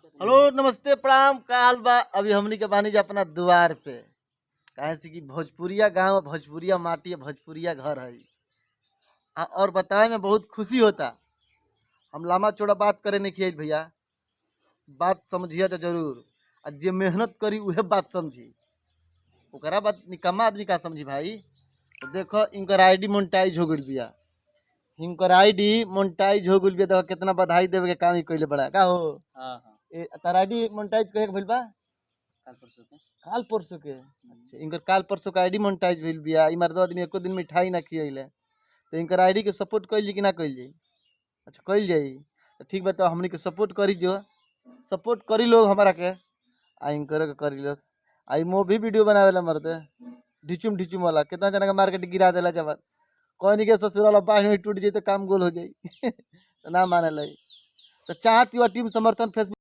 Hello नमस्ते प्रणाम, का हाल बा? अभी हमनी के बानी जा अपना द्वार पे, काहे से कि भोजपुरिया गांव, भोजपुरिया माटी, भोजपुरिया घर है। और बताए में बहुत खुशी होता। हम लामा चौड़ा बात करे नहीं खियाई भैया, बात समझिए तो जरूर। आ जे मेहनत करी उहे बात समझी, ओकरा बात निकम्मा आदमी का समझी भाई। तो देखो इनकर आईडी मोनेटाइज हो गइल बिया, इनकर आईडी मोनेटाइज हो गइल बिया। देखो कितना बधाई देवे के काम ही कइले बड़ा का हो। हाँ हाँ ए तार आईडी मोनेटाइज कहे के भइल बा? काल परसों के। काल परसों के? अच्छा, इनकर काल परसों के आईडी मोनेटाइज भइल बिया। ई मर्द आदमी एको दिन मिठाई ना खियैले, तो इनकर आईडी के सपोर्ट कइल जाई कि ना कइल जाई? अच्छा कइल जाई, तो ठीक बा। तो हमनी के सपोर्ट करी, जो सपोर्ट करी लोग हमारा के, आ इनकरो के करी लोग। आ ई मोभी वीडियो बनावेला मर्दे ढिचुम ढिचुम वाला, कितना जना के मार्केट गिरा देला। जब कहनी के ससुराल बाह में टूट जाई तो काम गोल हो जाई, तो ना मानेला ई। तो चाहत युवा टीम समर्थन फेसबुक।